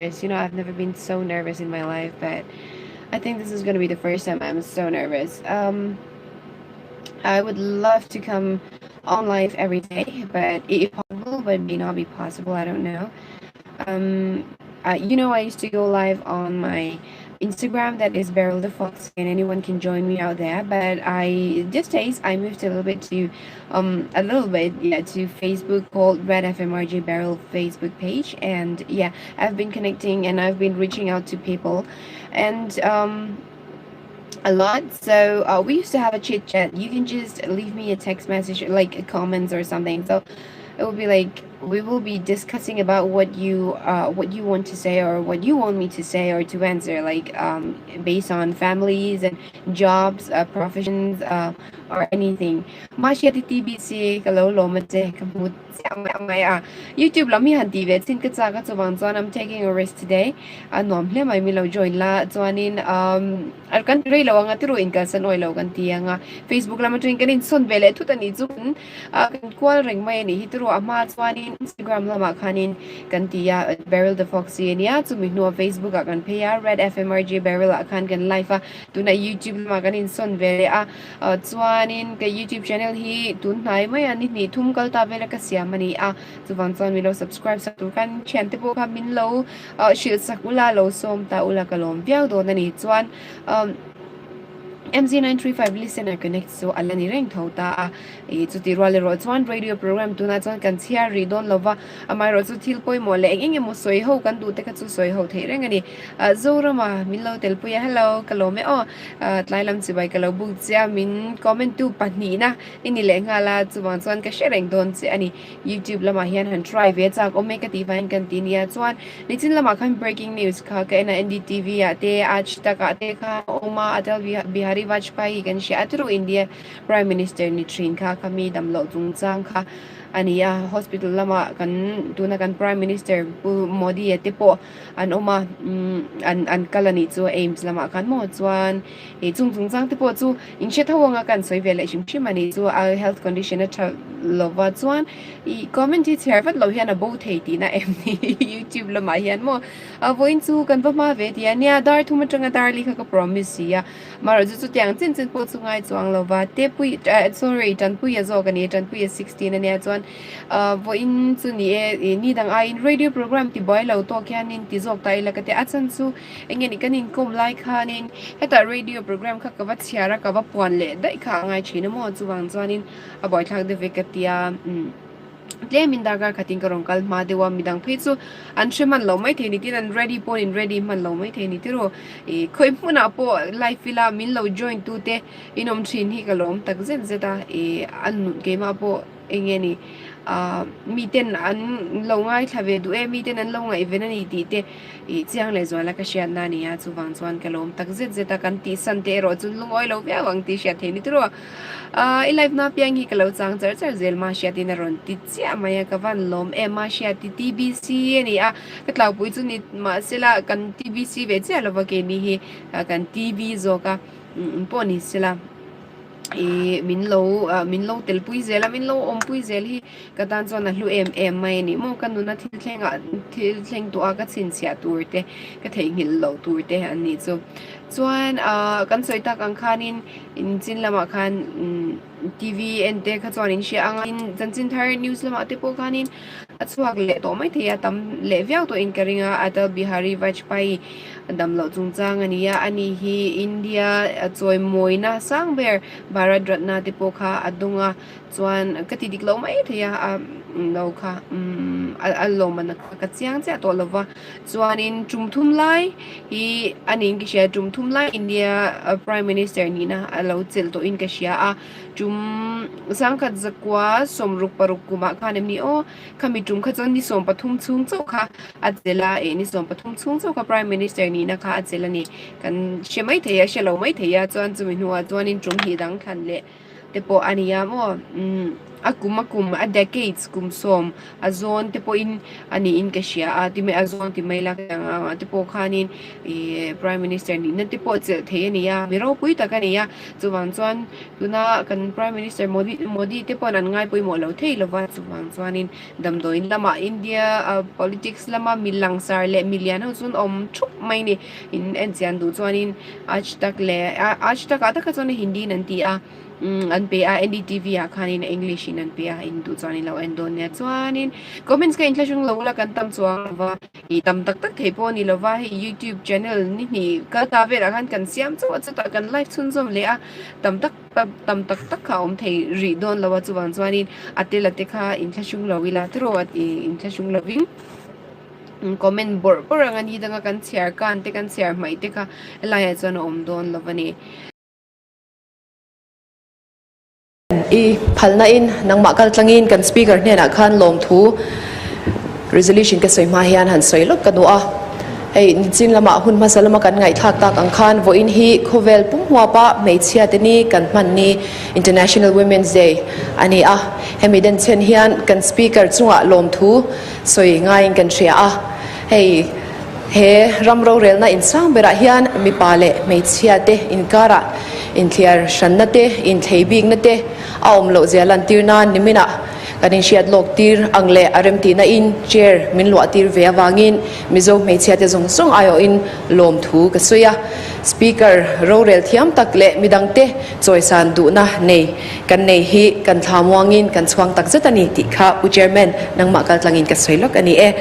You know, I've never been so nervous in my life, but I think this is gonna be the first time I'm so nervous. I would love to come on live every day, but if possible, but may not be possible. I don't know. I used to go live on my Instagram, that is Beryl the Fox, and anyone can join me out there. But I just days I moved a little bit to, a little bit, yeah, to Facebook called Red FMRJ Beryl Facebook page, and yeah, I've been connecting and I've been reaching out to people, and a lot. So we used to have a chit chat. You can just leave me a text message, like a comments or something. So it will be like we will be discussing about what you want to say or what you want me to say or to answer, like based on families and jobs, professions, or anything. Mahriati TBC ka lo lawm a che ka hmu chiah mai mai a. YouTube lam hi han ti ve chin ka chak a chuvang chuan I'm taking a risk today. A nuam hle mai mi lo join la chuanin um a kan ti rei lo anga tiru in kalsan awi lo kan ti anga Facebook lam atangin kan insawn ve leh thut a nih chu kan ah kan kual reng mai a nih hi tiru a hma chuanin Instagram lamah khanin kan ti a Beryl the Foxy a nia chumi hnuah Facebook ah kan phei a Red FMRJ Beryl ah khan kan live a tunah YouTube lamah kan insawn ve leh a ah chuanin ka YouTube channel hi tun hnai mai a ni hnih thum kal ta vela ka siam a ni a chuvang chuan min lo subscribe sak tur khan thiante pawh kha min lo ah hrilh sak ula lo sawm ta ula ka lawm viau dawn a ni chuan umm MZ935 listener connect chu a la ni reng tho ta a ih chuti rual erawh chuan radio program tunah chuan kan chhiar rih dawn lova amaherawh chu thil pawimawh leh eng eng emaw sawi ho kan duh te kha chu sawi ho theih reng a ni ah Zorama min lo telpui a hello ka lawm e aw ah tlai lam chibai ka lo buk che a min comment tu pahnihna i ni leh nghal a chuvang chuan ka hre reng dawn che a ni. YouTube lamah hian han try ve chak awm e ka tih vangin kan ti nia chuan nichin lamah khan breaking news kha ka en a NDTV ah te Aaj Tak ah te kha a awm a Atal Bihari Vajpayee kan hria a turu India Prime Minister ni thin kha kha mi damloh chungchang kha a ni a hospital lamah kan tuna kan Prime Minister Pu Modi a te pawh an awm a an an kal a nih chu AIIMS lamah khan maw chuan ih chung chungchang te pawh chu In hre tho anga kan sawi ve leh hrim hrim a nih chu a health condition a tha lova chuan ih comment hi chhiar vat loh hian a bo thei tihna em ni youtube lamah hian maw a vawiin chu kan va hma ve tih a nia dar thum atanga dar li kha ka promise si a marawh chu chutiang chin chin pawh chu ngai chuang lova te pui sorry tanpuia zawk a ni tanpuia 16 a nia chuan ah vawiin chu ni e ih ni dang aiin radio program ti buai lo tawk hianin ti zawk ta ila ka tia a chhan chu Enge ni kan inkawm lai khanin hetah radio program kha ka va chhiar a, ka va puan leh daih kha a ngai thin a maw? Chuvang chuanin a buaithlak deuh ve ka tia umm tlemin darkar khatin ka rawn kal hma deuh a, midang phei chu an hre hman lo maithei ni tin an ready pawhin in ready hman lo maithei ni tiraw ih khawi hmunah pawh live ila min lo join tute in awm thin hi ka lawm tak zet zet a ih a nun keimah pawh enge ni ah miten an lo ngaithla ve duh e miten an lo ngaihven a ni tih te ih chiang leh zuala ka hriatna a ni a chuvang chuan ka lawm tak zet zet a kan tih san te erawh chu lungawi lo viau ang tih hriat thei ni tiraw ah i live na piang hi ka lo chang char char zel mahriatin a rawn ti chiah mai a ka van lawm em a hriati TBC a ni a ka tlaupui chu ni mahsela kan TBC ve chiah lova keini hi kan TV zawk a pawh ni sela. Ih min lo ah min lo telpui zel a min lo awmpui zel hi ka tan chuan a hlu em em mai a ni maw ka nuna thil thlengah thil thleng tawh a ka chhinchhiah tur te ka theihnghilh loh tur te an nih chu chuan ah kan sawi tak ang khanin inchin lamah khan umm T_V en te kha chuan in hria ang a tin chanchin thar news lamah te pawh khanin a chhuak leh tawh mai thei a tam leh viau tawhin ka ring a Atal Bihari Vajpayee Damloh chungchang a ni a, ani hi India chawimawina sang ber Bharat Ratna te pawh kha a dawng a, chuan ka ti dik lo mai thei a, a lo kha umm a lawmman kha ka chiang chiah tawh lo va, chuanin tum thum lai hi a niin ka hria, tum thum lai India Prime Minister nihna a lo chelh tawhin ka hria a, tum sangkhat zakua sawmruk paruk kumah khan em ni aw. Khami tum kha chuan ni 13 chhung chauh kha a chelh a, eh ni 13 chhung chauh kha Prime Minister nihna kha a chelh a ni. Kan hre mai thei a, hre lo mai thei a, chuan chumi hnuah chuanin tum hnih dang thlan leh te pawh a ni a maw? Umm A kum a kum a decades kum sawm a zawn te pawhin a niin ka hria a, ti mai a zawn ti mai la ka ang ang te pawh khanin ih Prime Minister nihna te pawh chelh thei a ni a, mi ropui tak a ni a, chuvang chuan tuna kan Prime Minister Modi Modi te pawhin an ngai pawimawh lo thei lo va, chuvang chuanin damdawiin lamah India ah politics lama mi langsar leh mi lian ho chu an awm thup mai a ni, in enchian duh chuanin Aaj Tak leh Aaj Tak ah takah chuan Hindi in an ti a. Umm an pe a NDTV ah khanin English in an pe a in duh chuan in lo en dawn nia chuanin comments ka inthlahrung lo ula kan tam chuang lo va ih tam tak tak thei pawh a ni lo va hei youtube channel ni hnih kal ta velah khan kan siam chauh a chutah kan live chhunzawm leh a tam tak tam tak tak kha a awm thei rih dawn lo a chuvang chuanin a tel a te kha inthlahrung lo ila tiraw ih inthlahrung lovin comment bawrh bawrh ang a ni danga kan chhiar kan te kan chhiar hmaih te kha helaiah chuan a awm dawn lo a ni. I phalna in nangmah kal tlangin kan speaker hnenah khan lawmthu resolution ka sawi hma hian han sawi lawk ka duh a. Hei nichin lamah hun hmasa lama kan ngaihthlak tak ang khan vawiin hi khawvel pum huapa hmeichhia te ni kan hman ni International Women's Day a ni a. Hemi denchhen hian kan speaker chungah lawmthu sawi ngaiin kan hria a. Hei. He ram rorelna insang berah hian mipa leh hmeichhia te inkarah inthiar hranna te, inthlei bikna te a awm loh zia lantir nan niminah kan inhriat lawk tir ang leh a remtihna in chair min luah tir ve avangin Mizo hmeichhia te zawng zawng aiawhin lawmthu ka sawi a. Speaker rorel thiam tak leh midangte chawisan duhna nei kan nei hi kan thla muangin kan chhuang takzet a ni tih kha Pu Chairman nangmah kaltlangin ka sawi lawk a ni e.